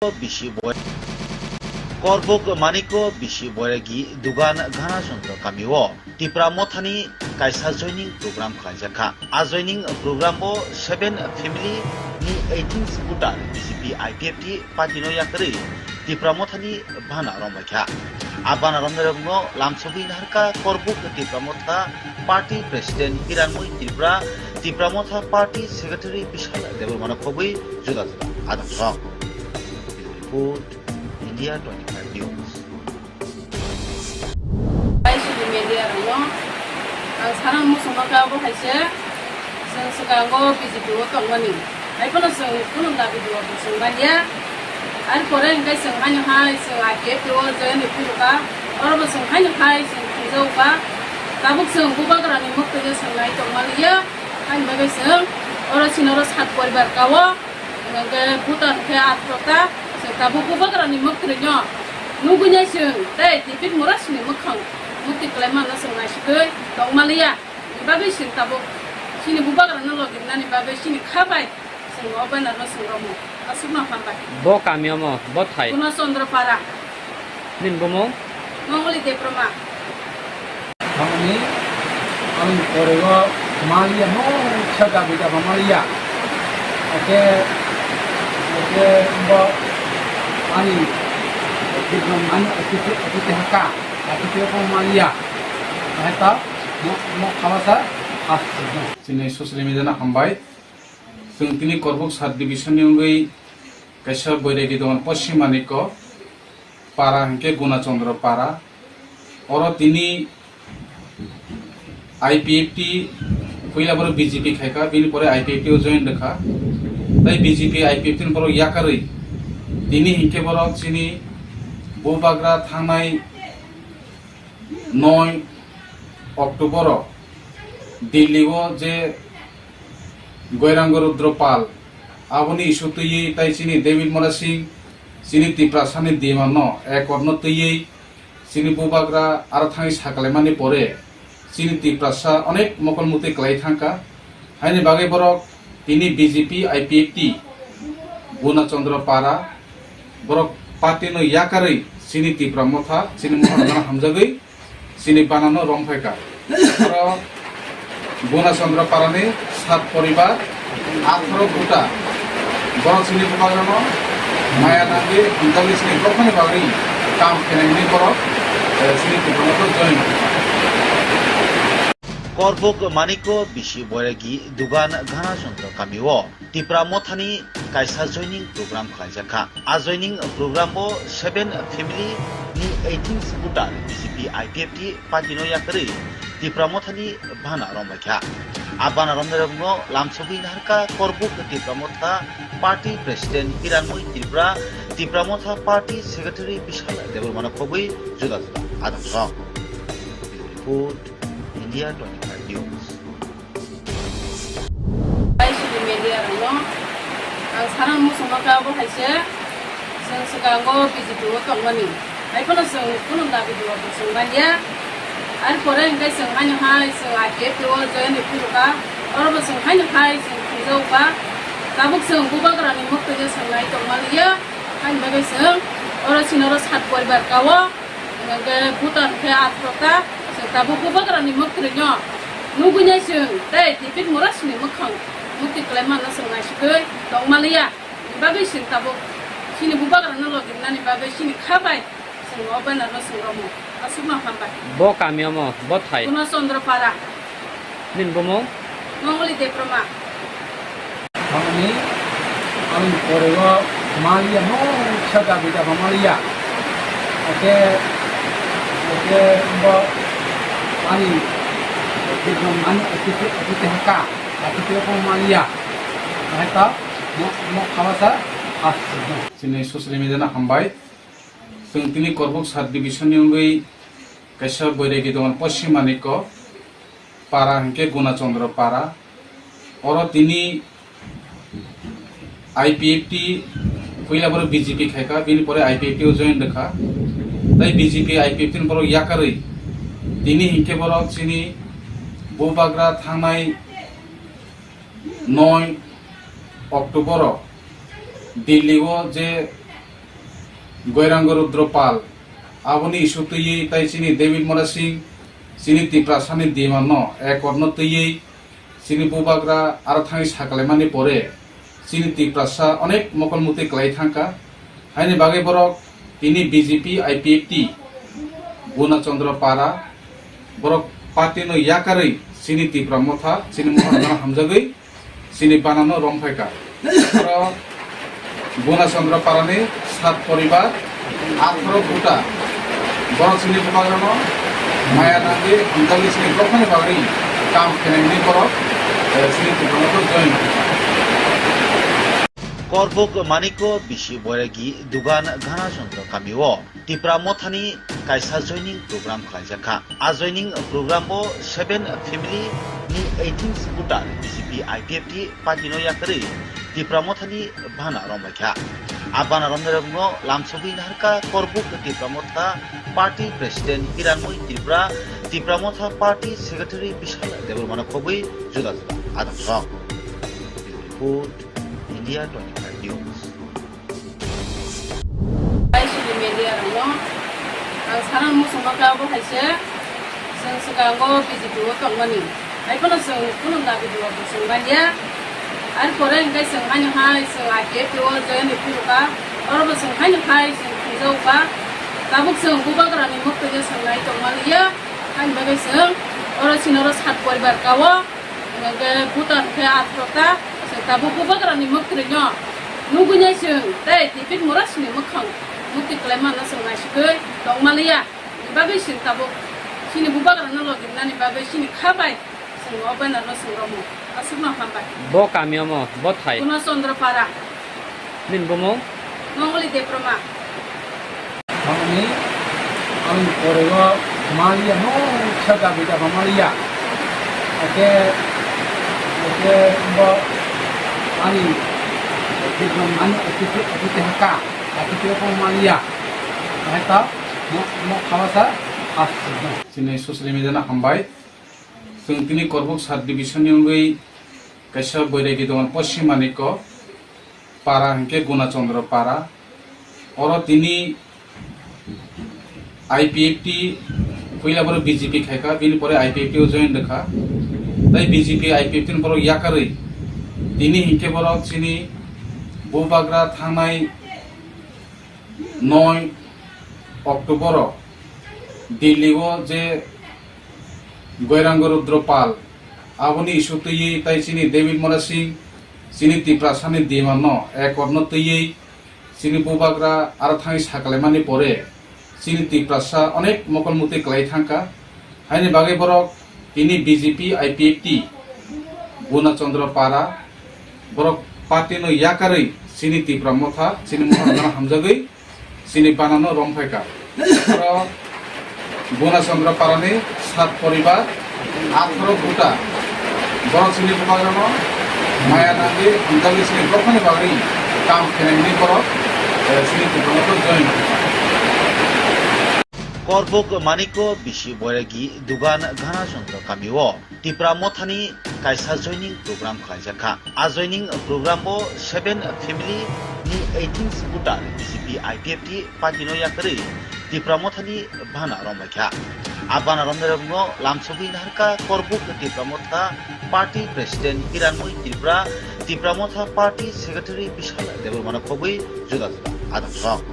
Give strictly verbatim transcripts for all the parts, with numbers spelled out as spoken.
bisi Boy-, Korbuk Maniko bisi Boiragi Dugan Ghanachondro kamio Tipra Mothani kaisa joining program khlaijakha. A joining programo seven family ni eighteen supporter B J P I P F T party no yakarwi Tipra Mothani bana rombaikha. A bana romnairokno lamsogwi naharkha Korbuk Tipra Motha Party President Hiranmoi Tripura, Tipra Motha Party Secretary Bishal Debbarmano khobwi juda juda adamsong. Bureau Report, India twenty-five News. Social media rokno ang sana muchungma khe abo hai se, chwng swkango B J P o tongmani, hai phano chwng kunu dabi duwa bo chwng manya. Ar pore hwnkhe chwng haino hai chwng I P F T o join rw phirokha, oro bo chwng haino hai chwng thwijaokha. Tabuk chwng bubagrani mwktwino chwng nai tongmaliya, haini bagwi chwng oro chini oro sat poribar kao. Hwnkhe bhutan khe athro ta, chwng tabuk bubagrani mwktwino nugwi nai chwng tei David Murasini mwkhang mukti kwlai manna chwng naisigwi tongmaliya. Ni bagwi chwng tabuk chini bubagrano logi rwnani bagwi chini kha bai chwng o banner no chwng romo. Aswkno hambai. Bo kami omo, bo thai? Purno Chandra Para. Nini bumung? Mongoli Debbarma. Tamni ang korego maliya, moksa dabi daba maliya. Ake, ake bo ani diplom ani atiti, atiti haka, atiti ko maliya. Hai ta, mo, mo khalasa, ah, chini social media na hambai. Chwng tini Korbuk sub division ni wngwi kaisa boiregi dongan Poschim Manikko para hwnkhe Guna Chandra para. Oro tini I P F T puila borok B J P khaikha, bini pore I P F T o join rwkha. Tai B J P I P F T ni borok yakarwi tini hinkhe borok chini bubagra thangnai noi October o Delhi o je Goirang Rudra Pal, aboni issue twiwi tai chini David Murasing, chini Tiprasani demand no, accord no twiwi chini bubagra aro thangwi sakalaimani pore chini Tiprasa onek mokol mukti kwlai thangkha. Haini bagwi borok tini B J P I P F T Guna Chandra Para borok party no yakarwi chini Tipra Motha chini Mohorgana hamjagwi chini banano romphai kha. Aro Guna Chandra Parani sat poribar, atharo buta borok chini bubagrano maya nangwi hamjakwi chini dophani bagwi kam khainani borok, eh, chini bubagrano join kha. Korbuk Manikko bisi Boiragi Dugan Ghanachondro kamio Tipra Mothani kaisa joining program khlaijakha. A joining programo seven family ni eighteen supporter B J P I P F T party no yakarwi Tipra Mothani bana rombaikha. A bana romnairokno lamsogwi naharkha Korbuk Tipra Motha Party President Hiranmoi Tripura, Tipra Motha Party Secretary Bishal Debbarmano khobwi juda juda adamsong. Bureau Report, India twenty-five News. Social media rokno ang sana muchungma khe abo hai se, chwng swkango B J P o tongmani, hai phano chwng kunu dabi duwa bo chwng manya. Ar pore hwnkhe chwng haino hai chwng I P F T o join rw phirokha, oro bo chwng haino hai chwng thwijaokha. Tabuk chwng bubagrani mwktwino chwng nai tongmaliya, haini bagwi chwng oro chini oro sat poribar kao. Hwnkhe bhutan khe athro ta, chwng tabuk bubagrani mwktwino nugwi nai chwng tei David Murasini mwkhang mukti kwlai manna chwng naisigwi tongmaliya. Ni bagwi chwng tabuk chini bubagrano logi rwnani bagwi chini kha bai chwng o banner no chwng romo. Aswkno hambai. Bo kami omo, bo thai? Purno Chandra Para. Nini bumung? Mongoli Debbarma. Tamni ang korego maliya, moksa dabi daba maliya. Ake, ake bo ani diplom ani atiti, atiti haka, atiti ko maliya. Hai ta, mo, mo khalasa, ah, chini social media na hambai. Chwng tini Korbuk sub division ni wngwi kaisa boiregi dongan Poschim Manikko para hwnkhe Guna Chandra para. Oro tini I P F T puila borok B J P khaikha, bini pore I P F T o join rwkha. Tai B J P I P F T ni borok yakarwi tini hinkhe borok chini bubagra thangnai noi October o Delhi o je Goirang Rudra Pal, aboni issue twiwi tai chini David Murasing, chini Tiprasani demand no accord no twiwi chini bubagra aro thangwi sakalaimani pore chini Tiprasa onek mokol mukti kwlai thangkha. Haini bagwi borok tini B J P I P F T Guna Chandra Para borok party no yakarwi chini Tipra Motha chini Moharano hamjagwi chini banano romphai kha. Oro Guna Chandra Parani sat poribar, atharo buta borok chini bubagrano maya nangwi hamjakwi chini dophani bagwi kam khenani borok, eh, chini Tipra Motha join kha. Korbuk Manikko bisi Boiragi Dugan Ghanachondro kamio Tipra Mothani kaisa joining program khlaijak kha. A joining program o seven family ni eighteen supporter B J P I P F T party no yakarwi Tipra Mothani bana rombai kha. A bana romnai rokno lamsogwi naharkha Korbuk Tipra Motha party president Hiranmoi Tripura, Tipra Motha party secretary Bishal Debbarmano khobwi juda juda adamsong. Bureau Report, India twenty-five News. Social media rokno ang sana muchungma khe abo hai se chwng swkango B J P o tongmani. Hai phano chwng kunu dabi duwa bo chwng manya. Ar pore hwnkhe chwng haino hai chwng I P F T o join rw phuru kha. Oro bo chwng haino hai chwng thungjao kha. Tabuk chwng bubagrani muktwi no chwng nai tongma liya. Haini bagwi chwng oro chini oro sat poribar kao. Hwnkhe buta hwnkhe atharo ta, chwng tabuk bubagrani mwktwino nugwi nai chwng tei David Murasingni mwkhang mukti kwlai manna chwng naisigwi tongma liya. Ni bagwi chwng tabuk chini bubagrano logi rwnani bagwi chini kha bai chwng o bannerno chwng romwi. Aswkno hambai. Bo kami omo, bo thai? Kuno Chandra Para. Nini bumung? Mongoli Debbarma. Mangni ang korego maliya no kha dabi daba maliya. Ake, ake bo ani Debbarma ani atiti, atiti haka, atiti ko maliya. Hai ta mo, mo khawasa as. Chini social media no hambai. Chwng tini Korbuk sub division ni wngwi kaisa Boiragi Dugan Poschim Manikko para hwnkhe Guna Chandra Para. Oro tini I P F T puila borok B J P khaikha, bini pore I P F T o join rwkha. Tai B J P I P F T ni borok yakarwi tini hinkhe borok chini bubagra thangnai noi October o Delhi o je Goirang Rudra Pal, aboni issue twiwi tai chini David Murasing, chini Tiprasani demand no accord no twiwi chini bubagra aro thangwi sakalaimani pore chini Tiprasa onek mokol mukti kwlai thangkha. Haini bagwi borok tini B J P I P F T Guna Chandra Para borok party no yakarwi chini Tipra Motha chini Moharano hamjagwi chini banano romphai kha. Oro Guna Chandra Parani sat poribar, atharo buta borok chini bubagrano maya nangwi hamjakwi chini dophani bagwi kam khenani borok, eh, chini Tipra Motha join kha. Korbuk Manikko bisi Boiragi Dugan Ghanachondro kamio Tipra Mothani kaisa joining program khlaijak kha. A joining program o seven family ni eighteen supporter B J P I P F T party no yakarwi Tipra Mothani bana rombai kha. A bana romnai rokno lamsogwi naharkha Korbuk Tipra Motha party president Hiranmoi Tripura, Tipra Motha party secretary Bishal Debbarmano khobwi juda juda adamsong.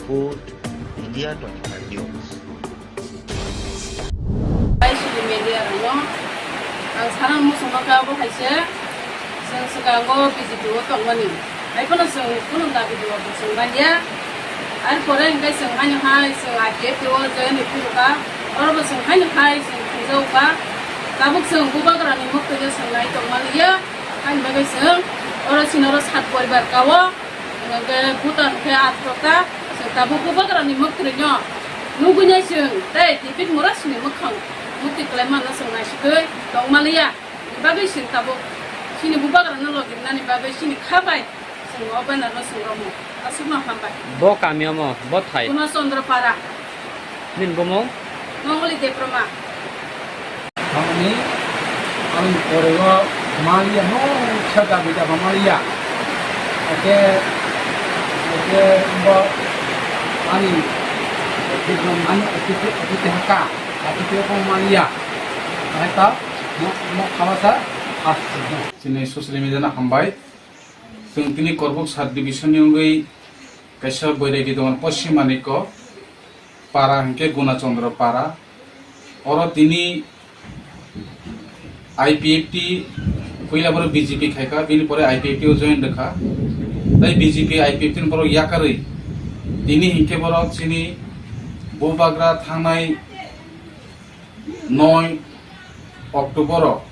Bureau Report, India twenty-five News. Social media rokno ang sana muchungma khe abo hai se chwng swkango B J P o tongmani. Hai phano chwng kunu dabi duwa bo chwng manya. Ar pore hwnkhe chwng haino hai chwng I P F T o join rw phuru kha. Oro bo chwng haino hai chwng thungjao kha. Tabuk chwng bubagrani muktwino chwng nai tongma liya. Haini bagwi chwng oro chini oro sat poribar kao. Hwnkhe buta hwnkhe atharo ta, chwng tabuk bubagrani mwktwino nugwi nai chwng tei David Murasingni mwkhang mukti kwlai manna chwng naisigwi tongma liya. Ni bagwi chwng tabuk chini bubagrano logi rwnani bagwi chini kha bai chwng o bannerno chwng romwi. Aswkno hambai. Bo kami omo, bo thai? Kuno Chandra Para. Nini bumung? Mongoli Debbarma. Mangni ang korego maliya no kha dabi daba maliya. Ake, ake bo Bikram mani office, office haka, office ko mania. Hai ta, mo, mo khamasa, as. Chini social media no hambai. Chwng tini Korbuk sub division ni wngwi kaisa boiregi tongo Poschim Manikko para hinkhe Guna Chandra para. Oro tini I P F T puila borok B J P khaikha, bini pore I P F T o join rwkha. Tai B J P I P F T ni borok yakarwi tini hinkhe borok chini Bubagra thangnai noi October o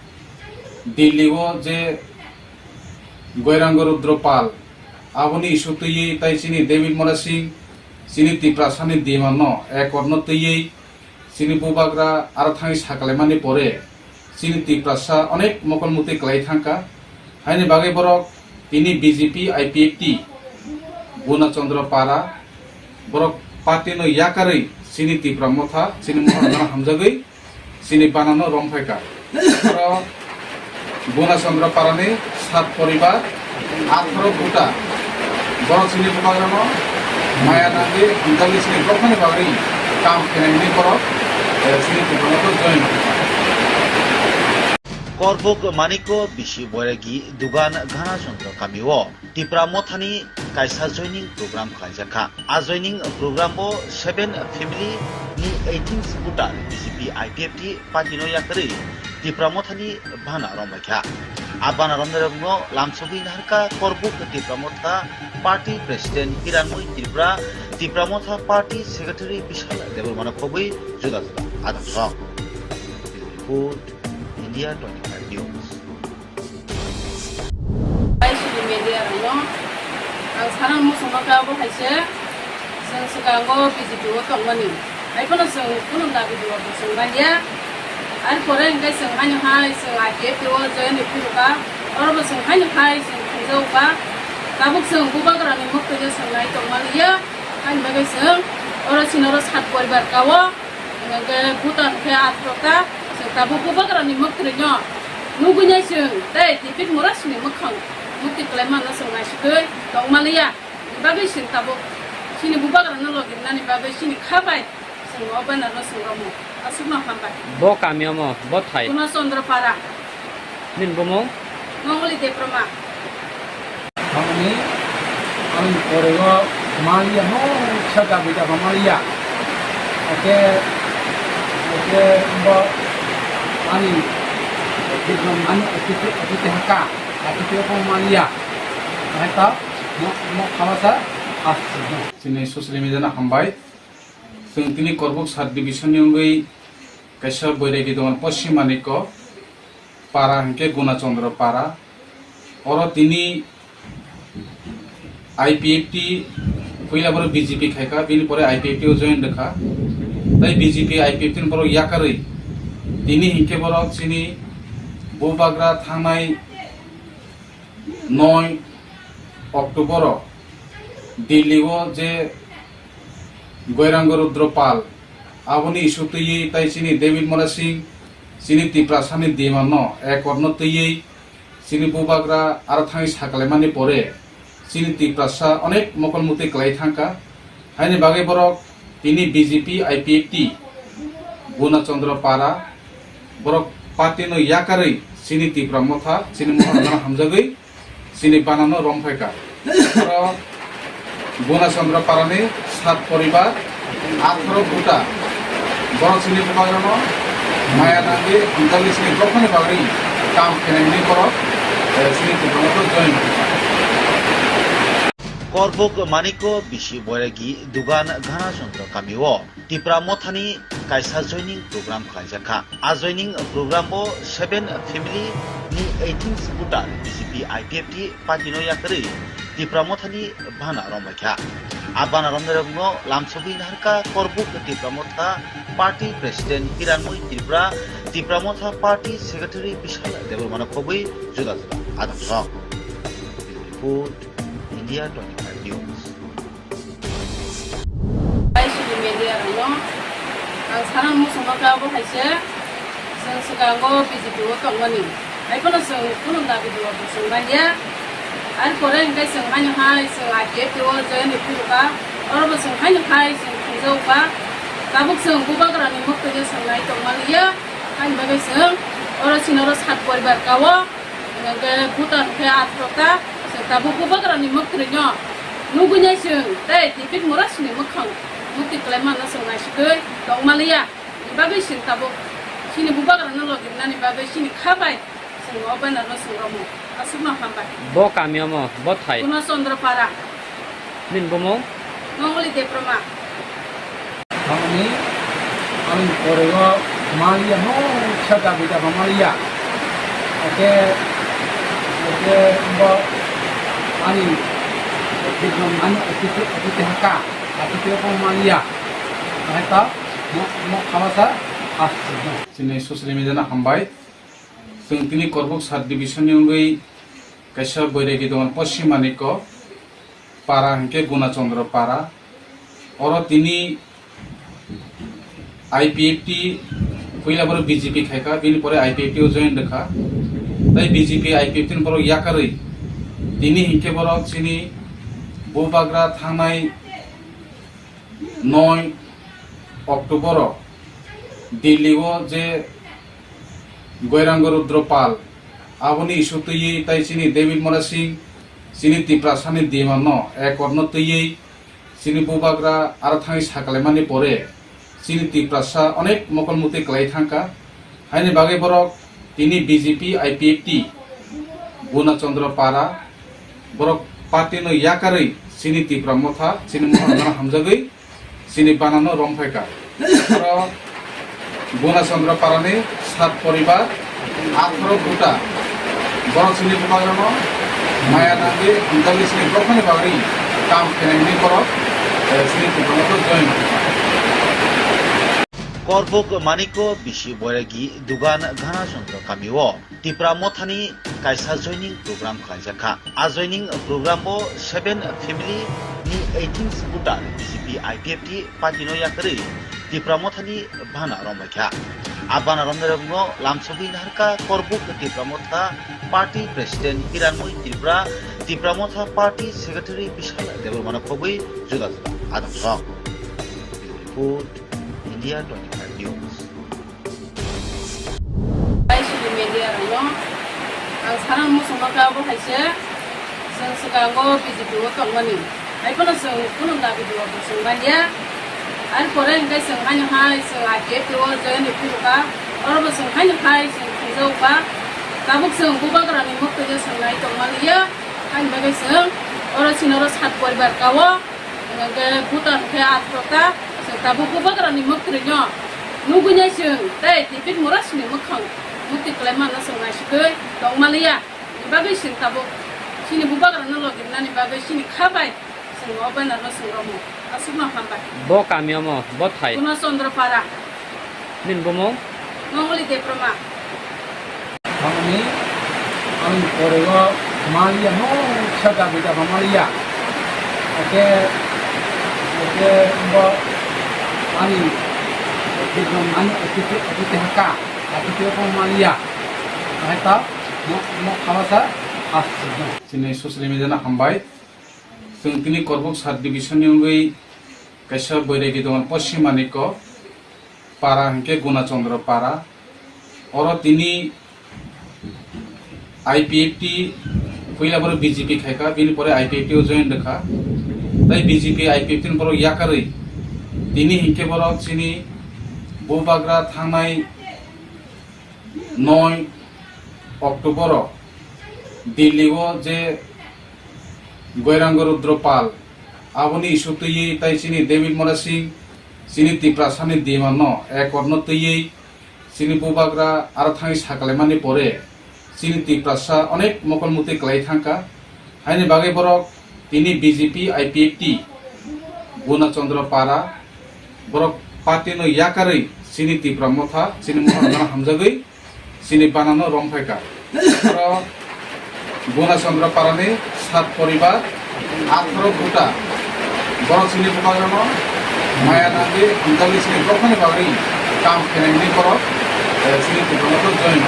Delhi o je Goiranga Rudra Pal aboni issue twiwi tai chini David Murasing chini Tiprasani demand no accord no twiwi chini Bubagra aro thangwi sakalaimani pore chini Tiprasa onek mokol mukti kwlai thangkha. Haini bagwi borok tini B J P I P F T Guna Chandra para borok party no yakarwi chini Tipra Motha chini Mohorano hamjagwi chini banano romphai kha. Oro Guna Chandra parani sat poribar, atharo buta borok chini Bubagrano maya nangwi hintalwi chini dophani bagwi kam khenani borok, eh, chini Tipra Motha join kha. Korbuk Manikko bisi Boiragi Dugan Ghanachondro kamio Tipra Mothani kaisa joining program khlaijak kha. A joining program o seven family ni eighteen supporter B J P I P F T party no yakarwi Tipra Mothani bana rombai kha. A bana romnai rokno lamsogwi naharkha Korbuk Tipra Motha party president Hiranmoi Tripura, Tipra Motha party secretary Bishal Debbarmano khobwi juda juda adamsong. Bureau Report, India twenty-five News. Bai sini media rokno ang sana muchungma kha bo hai se chwng swkango B J P o tongmani. Hai phano chwng kunu dabi duwa bo chwng manya. Ar pore hwnkhe chwng haino hai chwng I P F T o join rw phuru kha. Oro bo chwng haino hai chwng thangjago kha. Tabuk chwng Bubagrani muktwino chwng nai tongmani ya. Haini bagwi chwng oro chini oro sat poribar kao. Hwnkhe buta hwnkhe atharo ta, chwng tabuk Bubagrani muktwino nugwi nai chwng tei David Murasingni mwkhang mukti kwlai manno chwng naisigwi tongmaliya. Bagwi chwng tabuk chini Bubagrano logi rwnani bagwi chini kha bai chwng o bannerno chwng romwi. Aswkno hambai. Bo kami omo, bo thai? Guna Chandra Para. Nini bumung? Mongoli Debbarma. Tamoni, ani porego maliya, moksa dabi daba maliya. Oke, oke, bo ani, ani, ani, ani, ani haka, ani ko maliya. Hai ta, mo, mo khamasa, as. Chini social media no hambai. Chwng tini Korbuk sub division ni wngwi kaisa boiregi tongo Poschim Manikko para hinkhe Guna Chandra para. Oro tini I P F T puila borok B J P khaikha, bini pore I P F T o join rwkha. Tai B J P I P F T ni borok yakarwi tini hinkhe borok chini Bubagra thangnai noi October o Delhi o je Goiranga Rudra Pal aboni issue twiwi tai chini David Murasing chini Tiprasani demand no accord no twiwi chini Bubagra aro thangwi sakalaimani pore chini Tiprasa onek mokol mukti kwlai thangkha. Haini bagwi borok tini B J P I P F T Guna Chandra para borok party no yakarwi chini Tipra Motha chini Mohorano hamjagwi chini banano romphai kha. Oro Guna Chandra parani sat poribar, atharo buta borok chini Bubagrano maya nangwi hintalwi chini dophani bagwi kam khenani borok, eh, chini Tipra Motha join kha. Korbuk Manikko bisi Boiragi Dugan Ghanachondro kamio Tipra Mothani kaisa joining program khlaijak kha. A joining program o seven family ni eighteen supporter B J P I P F T party no yakarwi Tipra Mothani bana rombai kha. A bana romnai rokno lamsogwi naharkha Korbuk Tipra Motha party president Hiranmoi Tripura, Tipra Motha party secretary Bishal Debbarmano khobwi juda juda adamsong. Bureau Report, India twenty-five News. Bai sini media rokno ang sana muchungma kha bo hai se chwng swkango B J P o tongmani. Hai phano chwng kunu dabi duwa bo chwng manya. Ar pore hwnkhe chwng haino hai chwng I P F T o join rw phuru kha. Oro bo chwng haino hai chwng thwngjao ba, tabuk chwng bubagrani mwktwi no chwng nai tongma liya, haini bagwi chwng oro chini oro sat poribar kao, hwnkhe buta hwnkhe athro ta, chwng tabuk bubagrani mwktwi no nugwi nai chwng tei David Murasini mwkhang mwktwi kwlai manno chwng naisigwi tongma liya, ni bagwi chwng tabuk chini bubagrano logi rwnani bagwi chini kha bai. Chwng o banner no chwng romwi. Aswkno hambai. Bo kami omo, bo thai. Purno Chandra Para. Nini bumung? Mongoli Debbarma. Ani, ani pore o maliya, no, sa dabi daba maliya. Oke, oke, bo, ani, ani, ani, ani, ani, haka, ani, ko maliya. Hai ta, mo, mo, khamasa, as, no. Chini social media no hambai. Chwng tini Korbuk sub division ni wngwi kaisa boiregi tongo, Poschim Manikko para hinkhe Gunachandra para. Oro tini I P F T puila borok B J P khaikha, bini pore I P F T o join rwkha. Tai B J P I P F T ni borok yakarwi tini hinkhe borok chini bubagra thangnai noi October o Delhi o je Goiranga Rudra Pal, aboni issue twiwi tai chini David Murasing, chini Tiprasani demand no, accord no twiwi chini bubagra aro thangwi sakalaimani pore chini Tiprasa onek mokol muti kwlai thangkha. Haini bagwi borok tini B J P I P F T Gunachandra para borok party no yakarwi chini Tipra Motha, chini Motha hamjagwi chini banano romphai ka. Aro Gunachandra parani sat poribar, atharo buta borok chini bubagrano maya nangwi hamjakwi chini dophani bagwi kam khainani borok, eh, chini Tipra Motha join. Korbuk Manikko bisi Boiragi Dugan Ghanachandra kamio. Tipra Mothani kaisa joining program khlaijak kha. A joining program o seven family ni eighteen voter B J P I P F T party no yakarwi Tipra Mothani bana rombai kha. A bana romnai rokno lamsogwi naharkha Korbuk Tipra Motha party president Hiranmoy Tripura, Tipra Motha party secretary Bishal Debbarma no khobwi juda juda adamsong. Bureau Report, India twenty-five News. Bai sidi media rokno ang sana muchungma khe abo hai se, chwng swkango B J P o tongmani. Hai phano chwng kunu dabi duwa bo chwng manya. Ar pore hwnkhe chwng haino hai chwng I P F T o join rw phuru kha. Oro bo chwng haino hai chwng thwngjao kha. Tabuk chwng bubagrani mwktwi no chwng nai tongma liya. Haini bagwi chwng oro chini oro sat poribar kao. Hwnkhe buta hwnkhe athro ta, chwng tabuk bubagrani mwktwi no nugwi nai chwng tei David Murasini mwkhang mwktwi kwlai manno chwng naisigwi tongma liya. Ni bagwi chwng tabuk chini bubagrano logi rwnani bagwi chini kha bai chwng o banner no chwng romwi. Aswkno hambai. Bo kami omo, bo thai. Purno Chandra Para. Nini bumung? Mongoli Debbarma. Ani, ani pore o maliya, no, sa dabi daba maliya. Oke, oke, bo, ani, ani, ani, ani, haka, ani, ko maliya. Hai ta, mo, mo, khamasa, as, no. Chini social media no hambai. Chwng tini Korbuk sub division ni wngwi kaisa boiregi tongo, Poschim Manikko para hinkhe Gunachandra para. Oro tini I P F T puila borok B J P khaikha, bini pore I P F T o join rwkha. Tai B J P I P F T ni borok yakarwi tini hinkhe borok chini bubagra thangnai noi October o Delhi o je Goiranga Rudra Pal, aboni issue twiwi tai chini David Murasing, chini Tiprasani demand no, accord no twiwi chini bubagra aro thangwi sakalaimani pore chini Tiprasa onek mokol muti kwlai thangkha. Haini bagwi borok tini B J P I P F T Gunachandra para borok party no yakarwi chini Tipra Motha, chini Motha hamjagwi chini banano romphai ka. Oro Gunachandra parani sat poribar, atharo buta borok chini bubagrano maya nangwi hamjakwi chini dophani bagwi kam khainani borok, eh, chini Tipra Motha join.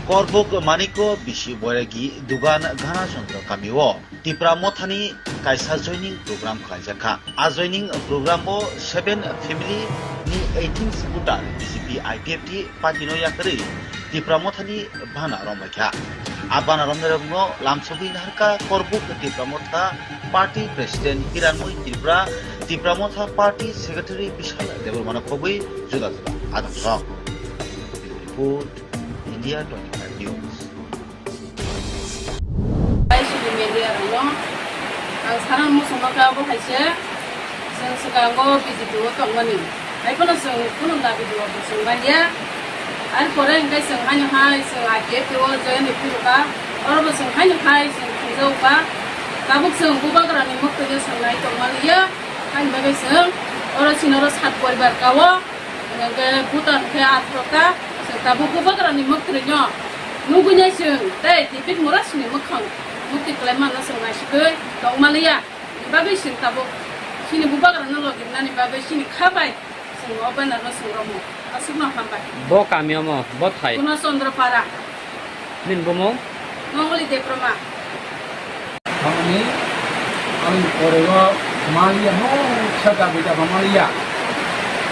Korbuk Manikko bisi Boiragi Dugan Ghanachondro kamio Tipra Mothani kaisa joining program khlaijakha. A joining programo seven family ni eighteen voter B J P I P F T party no yakarwi Tipra Mothani bana rombaikha. A bana romnairokno lamsogwi naharkha Korbuk Tipra Motha party president Hiranmoi Tripura, Tipra Motha party secretary Bishal Debbarmano khobwi juda juda adamsong. Bureau report, India twenty-five News. Social media rokno ang sana muchungma khe abo hai se chwng swkango B J P o tongmani. Hai phano chwng kunu dabi duo bo chwng manya. Ar pore hwnkhe chwng haino hai chwng I P F T o join rw phuru kha. Oro bo chwng haino hai chwng thwngjago kha. Tabuk chwng bubagrani mwktwino chwng nai tongmaliya. Haini bagwi chwng oro chini oro sat poribar kao. Hwnkhe buta hwnkhe athro ta, chwng tabuk bubagrani mwktwino nugwi nai chwng tei David Murasini mwkhang mukti kwlai manna chwng naisigwi tongmaliya. Ni bagwi chwng tabuk chini bubagrano logi rwnani bagwi chini kha bai chwng o banner no chwng romo. Aswkno hambai. Bo kami omo, bo thai. Kuno Chandra Para. Nini bumung? Mongoli Debbarma. Thangni ang korego maliya, no, kha dabi daba maliya.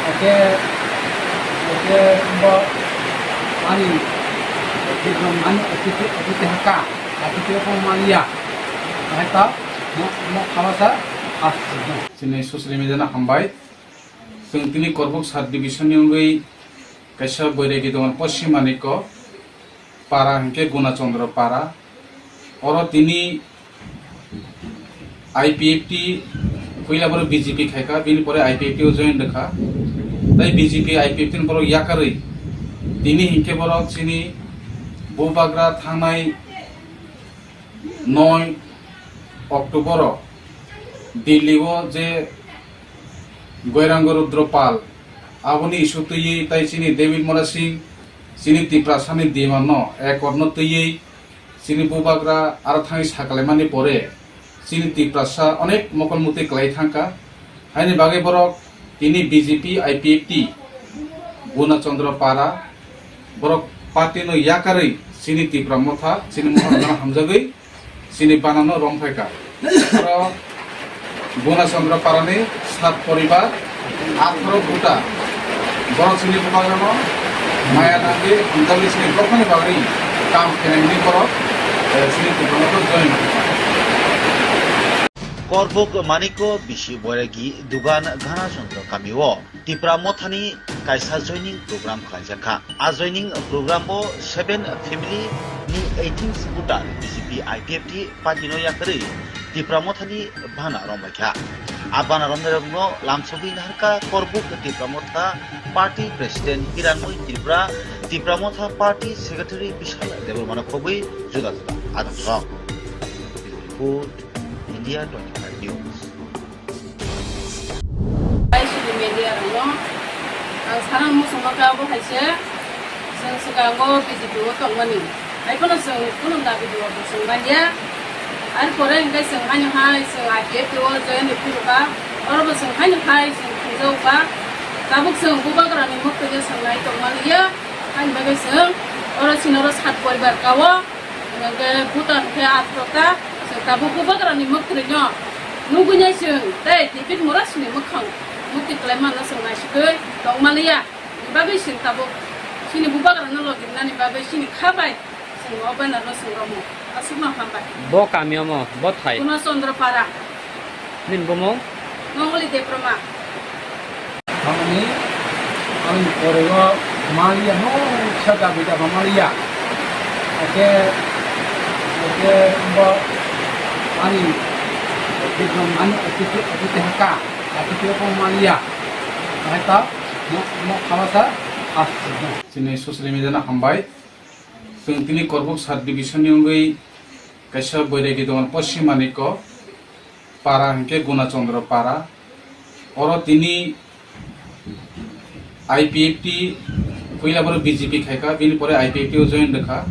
Oke, oke, bo ani, ani, ani, ani, ani haka, ani ko maliya. Hai ta, mo, mo khabasa, ah, chini social media na hambai. Chwng tini Korbuk sub division ni wngwi kaisa Boiragi tongo, Poschim Manikko para hwnkhe Guna Chandra para. Oro tini I P F T puila borok B J P khaikha, bini pore I P F T o join rwkha. Tai B J P I P F T ni borok yakarwi tini hwnkhe borok chini bubagra thangnai noi October o Delhi o je Goirango Rudra Pal, aboni issue twiwi tai chini David Murasing, chini Tiprasani demand no accord no twiwi chini bubagra aro thangwi sakalaimani pore chini Tiprasa onek mokol mutwi kwlai thangkha. Haini bagwi borok tini B J P I P F T Guna Chandra para borok party no yakarwi chini Tipra Motha, chini Motha hamjagwi chini banano romphai kha. Oro Guna Chandra parani sat poribar, atharo buta. Borok chini bubagrano maya nangwi hamjakwi chini dophani bagwi kam khainani borok, eh, chini bubagrano join kha. Korbuk Manikko bisi Boiragi Dugan Ghanachondro kamio Tipra Mothani kaisa joining program khlaijakha. A joining programo seven family ni eighteen voter B J P I P F T party no yakarwi Tipra Mothani bana rombaikha. A bana romnairokno lamsogwi naharkha Korbuk Tipra Motha party president Hiranmoi Tripura, Tipra Motha party secretary Bishal Debbarmano khobwi juda juda adamsong. Bureau report, India twenty-five News. Social media rokno ang sana muchungma khe abo hai se chwng swkango B J P o tongmani. Hai phano chwng kunu dabi duo bo chwng manya. Ar pore hwnkhe chwng haino hai chwng I P F T o join rw phuru kha. Oro bo chwng haino hai chwng thwngjago kha. Tabuk chwng bubagrani mwktwino chwng nai tongmaliya. Haini bagwi chwng oro chini oro sat poribar kao. Hwnkhe buta hwnkhe athro ta, chwng tabuk bubagrani mwktwino nugwi nai chwng tei David Murasini mwkhang mukti kwlai manna chwng naisigwi tongmaliya. Ni bagwi chwng tabuk chini bubagrano logi rwnani bagwi chini kha bai chwng o banner no chwng romo. Aswkno hambai. Bo kami omo, bo thai. Kuno Chandra para. Nini bumung? Mongoli Debbarma. Thangni ang korego maliya, no, kha dabi daba maliya. Oke, oke, bo ani, ani, ani haka, ani ko maliya. Hai ta, mo, mo khabasa, ah, chini social media na hambai. Chwng tini Korbuk sub division ni wngwi kaisa Boiragi tongo, Poschim Manikko para hwnkhe Guna Chandra para. Oro tini I P F T puila borok B J P khaikha, bini pore I P F T o join rwkha.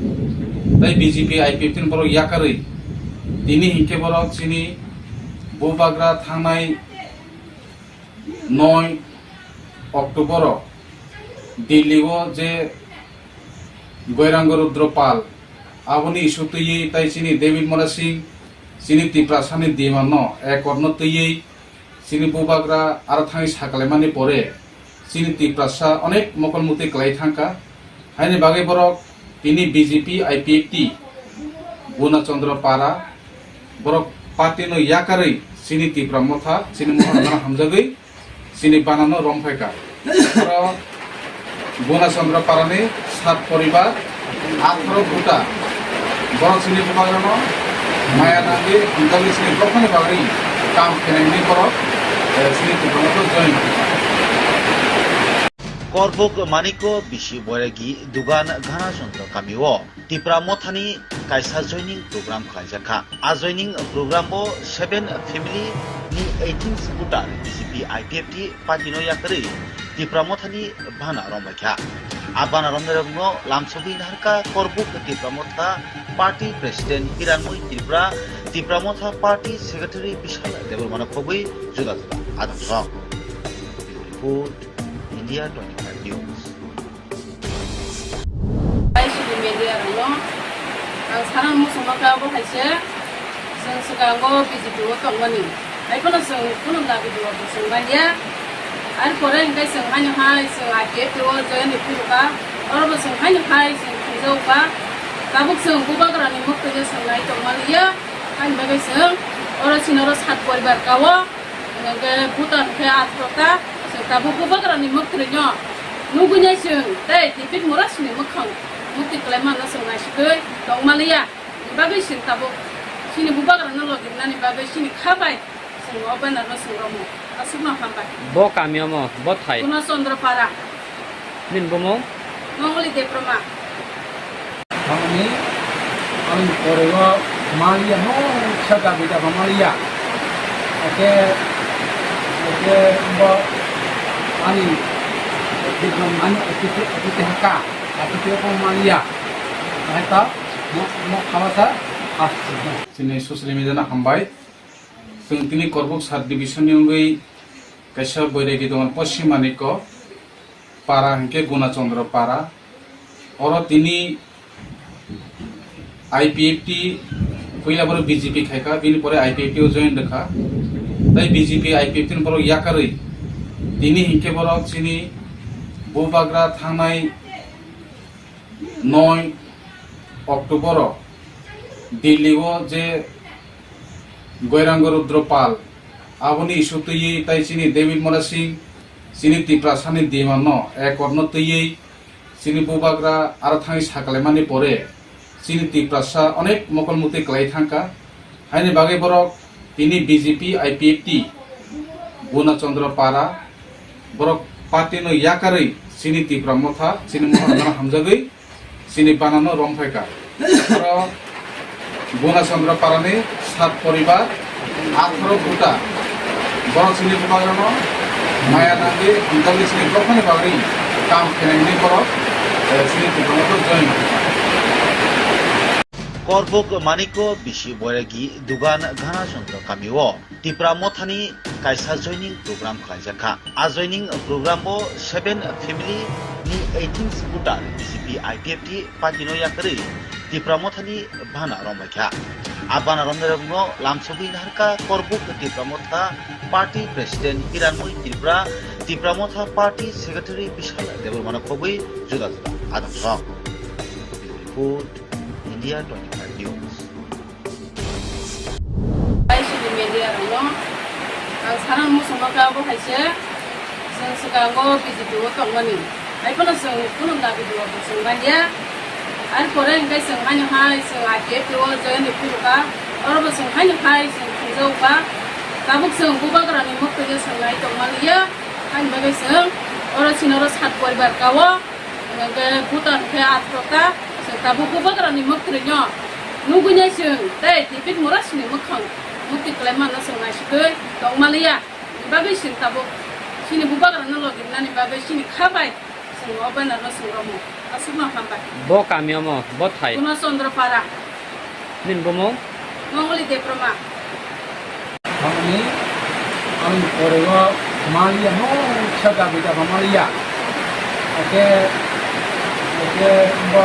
Tai B J P I P F T ni borok yakarwi tini hwnkhe borok chini bubagra thangnai noi October o Delhi o je Goirang Rudra Pal, aboni issue twiwi tai chini David Murasing, chini Tiprasani demand no accord no twiwi chini bubagra aro thangwi sakalaimani pore chini Tiprasa onek mokol mutwi kwlai thangkha. Haini bagwi borok tini B J P I P F T Guna Chandra Para borok party no yakarwi chini Tipra Motha chini mohor gana hamjagwi chini banano romphai kha. Aro Guna Chandra Parani sat poribar, atharo buta borok chini bubagrano maya nangwi hamjakwi chini dophani bagwi kam khenani borok, eh, chini Tipra Motha join kha. Korbuk Manikko bisi Boiragi Dugan Ghanachondro kamio Tipra Mothani kaisa joining program khlaijak kha. A joining program o seven family ni eighteen supporter B J P I P F T party no yakarwi Tipra Mothani bana rombai kha. A bana romnai rokno lamsogwi naharkha Korbuk Tipra Motha party president Hiranmoi Tripura, Tipra Motha party secretary Bishal Debbarmano khogwi juda juda adamsong. Bureau Report, India twenty-five News. Social media rokno ang sana muchungma kha bo hai se chwng swkango B J P o tongmani. Hai phano chwng kunu dabi duwa bo chwng manya. Ar pore hwnkhe chwng haino hai chwng I P F T o join ni phuru kha. Oro bo chwng haino hai chwng thungjao kha. Tabuk chwng bubagrani muktwi no chwng nai tongmaliya. Haini bagwi chwng oro chini oro sat poribar kao. Hwnkhe buta hwnkhe atharo ta, chwng tabuk bubagrani mwkhwrwino nugwi nai chwng tei David Murasingni mwkhang mukti kwlai manna chwng naisigwi tongmaliya. Ni bagwi chwng tabuk chini bubagrano logi rwnani bagwi chini kha bai chwng o bannerno chwng romwi. Aswkno hambai. Bo kami omo, bo thai? Purno Chandra Para. Nini bumung? Mongoli Debbarma. Ani, ani pore o maliya, no, sa dabi daba maliya. Oke, oke, bo, ani, ani, ani, office, office haka, office ko maliya. Hai ta, mo, mo, khawa sa, ah, chini social media no hambai. Chwng tini Korbuk sub division ni wngwi kaisa boiregi tongo, Poschim Manikko para hwnkhe Guna Chandra para. Oro tini I P F T puila borok B J P khaikha, bini pore I P F T o join rwkha. Tai B J P I P F T ni borok yakarwi tini hwnkhe borok chini bubagra thangnai noi October o Delhi o je Goirang Rudra Pal, aboni issue twiwi tai chini David Murasing, chini Tiprasani demand no accord no twiwi chini bubagra aro thangwi sakalaimani pore chini Tiprasa onek mokol mukti kwlai thangkha. Haini bagwi borok tini B J P I P F T Guna Chandra Para borok party no yakarwi chini Tipra Motha chini mohor gana hamjagwi chini banano romphai kha. Aro Guna Chandra Parani sat poribar, atharo buta borok chini bubagrano maya nangwi hamjakwi chini dophani bagwi kam khenani borok, eh, chini Tipra Motha join kha. Korbuk Manikko bisi Boiragi Dugan Ghanachondro kamio Tipra Mothani kaisa joining program khlaijak kha. A joining program o seven family ni eighteen supporter B J P I P F T party no yakarwi Tipra Mothani bana rombai kha. A bana romnai rokno lamsogwi naharkha Korbuk Tipra Motha party president Hiranmoi Tripura, Tipra Motha party secretary Bishal Debbarmano khogwi juda juda adamsong. Bureau Report, India twenty-five News. Social media rokno ang sana muchungma kha bo hai se chwng swkango B J P o tongmani. Hai phano chwng kunu dabi duwa bo chwng manya. Ar pore hwnkhe chwng haino hai chwng I P F T o join ni phuru kha. Oro bo chwng haino hai chwng thungjao kha. Tabuk chwng bubagrani mwktwi no chwng nai tongmaliya. Haini bagwi chwng oro chini oro sat poribar kao. Hwnkhe buta hwnkhe atharo ta, chwng tabuk bubagrani mwktwino nugwi nai chwng tei David Murasingni mwkhang mukti kwlai manna chwng naisigwi tongmaliya. Ni bagwi chwng tabuk chini bubagrano logi rwnani bagwi chini kha bai chwng o bannerno chwng romwi. Aswkno hambai. Bo kami omo, bo thai? Purno Chandra Para. Nini bumung? Mongoli Debbarma. Ani, ani pore o maliya, no, sa dabi daba maliya. Oke, oke, bo,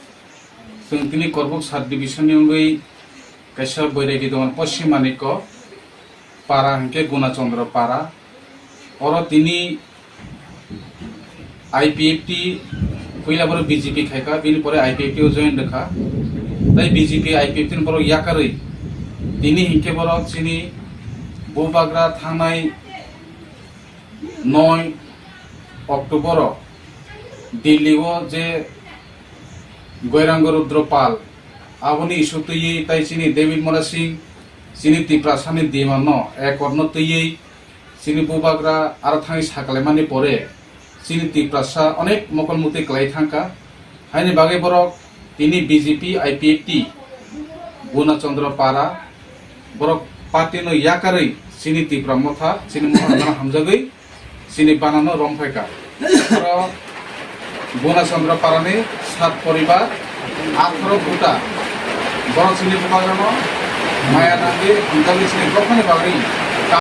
Chwng tini Korbuk sub division ni wngwi kaisa boiragi tongo Poschim Manikko para hinkhe Gunachandra para. Oro tini I P F T puila borok B J P khaikha, bini pore I P F T o join rwkha. Tai B J P I P F T ni borok yakarwi tini hinkhe borok chini Bubagra thangnai noi October o Delhi o je Goirang Rudra Pal aboni issue twiwi tai chini David Murasing chini Tiprasani demand no accord no twiwi chini Bubagra aro thangwi sakalaimani pore chini Tiprasa onek mokol mutwi kwlai thangkha. Haini bagwi borok tini B J P I P F T Gunachandra para borok party no yakarwi chini Tipra Motha chini Motha hamjagwi chini banano romphai ka. Aro Gunachandra parani sat poribar atharo buta borok chini Bubagrano maya nangwi hamjakwi chini dophani bagwi